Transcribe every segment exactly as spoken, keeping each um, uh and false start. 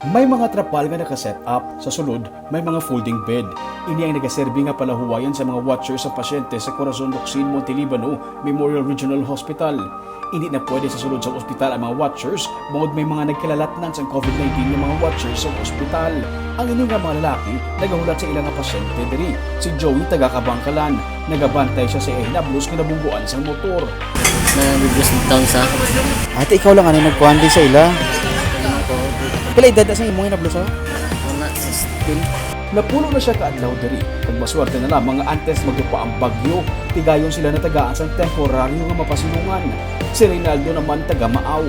May mga trapal nga naka-set up. Sa sulod, may mga folding bed. Ini ang nagaserbi nga palahuwayan sa mga watchers sa pasyente sa Corazon Locsin, Monte Libano Memorial Regional Hospital. Hindi na pwede sa sulod sa ospital ang mga watchers, bangod may mga nagkalalatnan sang COVID nineteen nga mga watchers sa ospital. Ang ini nga mga lalaki nagahulat sa ila nga pasyente diri, si Joey, taga Kabangkalan. Nagabantay siya sa iya hinablos nga nabungguan sang motor. Nabiglas down sa Ate, ikaw lang ano nagkuhan di sa ila? Pila edad na sa imong hinablos, ha? Mga sixteen. Napulo na siya ka adlaw diri, kag maswerte na lamang nga antes magdupa ang bagyo, tigayon sila natagaan sang temporaryo nga mapasilungan. Si Reynaldo naman, taga Maaw.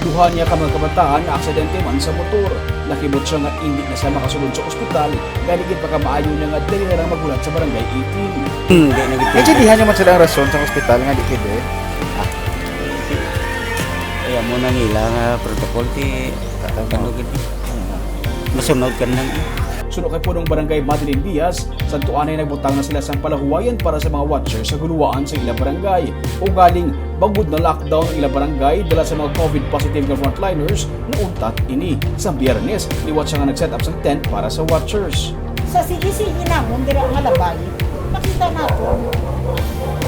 Duha niya ka mga kabataan naaksidente man sa motor. Nakibot siya nga indi na siya makasulod sa ospital, gani ginpakamaayo niya nga dali na lang maghulat sa Barangay eighteen. Hmm, di na gid. Naintindihan niyo man sila ang rason sa ospital nga di pwede? Kaya mo na nila nga protocol, ti, ano gid, masunod ka lang. Suno kay Punong Barangay Madeline Diaz, santo anay nagbutang na sila sang palahuwayan para sa mga watcher sa guluwaan sa ila barangay. Ugaling, bangod na lockdown ang ila barangay, dala sa mga COVID positive nga frontliners, nauntat ini. Sa Biyernes, liwat siya nga nag-set up sang tent para sa watchers. Sa sige-sige namon dira nga labay, makita naton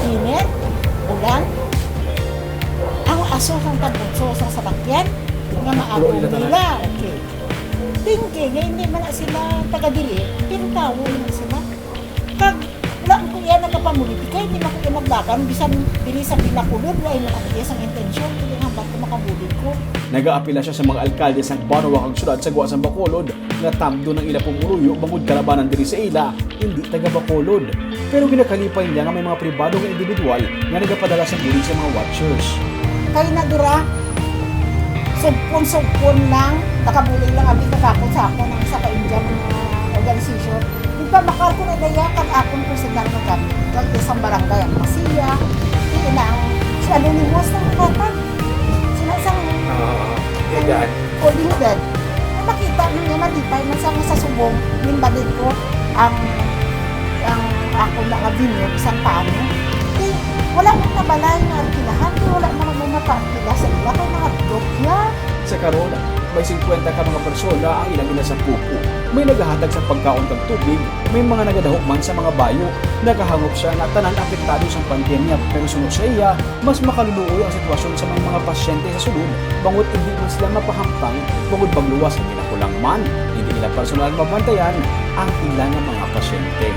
init, ulan, ang aso sang tagbutso sa salakyan nga maabong nila. Okay. Tingki nga hindi man na sila taga diri, pero tawo man na sila. Kag wala man ko iya nagapamulitika, hindi man ko iya magdagan, bisan diri sa Bacolod, wala man ako iya sang intensyon, kundi ang hambat ko makabulig ko. Nagaapila siya sa mga alkalde sang banwa kag syudad sa gwa sang Bacolod nga tamdon ang ila pumuluyo bangod kalabanan diri sa ila, hindi taga Bacolod. Pero ginakalipay niya nga may mga pribado nga individual nga nagapadala sa bulig sa mga watchers. Kay na dira, sugpon-sugpon lang, nakabulig lang abi kagapon sa akon ang isa ka Indian nga organization. Nagpamakal ko na daya kag akon personal nga gamit. Kag isang barangay ang Masiya, di na ang si Anonymous na nakatan. Sila sang Ah, ang edad. Folding bed. Ang makita mo niya, malipay man sa, sa subong, ginbalik ko ang, ang akon na nga venue, isang paano. Di, wala man na balay nga alkilahan, di wala man nagmamata-alkila sa ila, kay mga dokya. Sa karon, may singkwenta ka mga persona ang ilang ginasapupo. May nagahatag sa pagkaon kag tubig, may mga nagadaho man sa mga bayo. Nakahangop siya nga tanan apektado sa pandemya, pero suno sa iya, mas makaluluoy ang sitwasyon sa may mga pasyente sa sulod, bangod indi man sila mapahamtang, bangod magluwas ang ginakulang man, hindi nila personal mabantayan ang ila nga mga pasyente.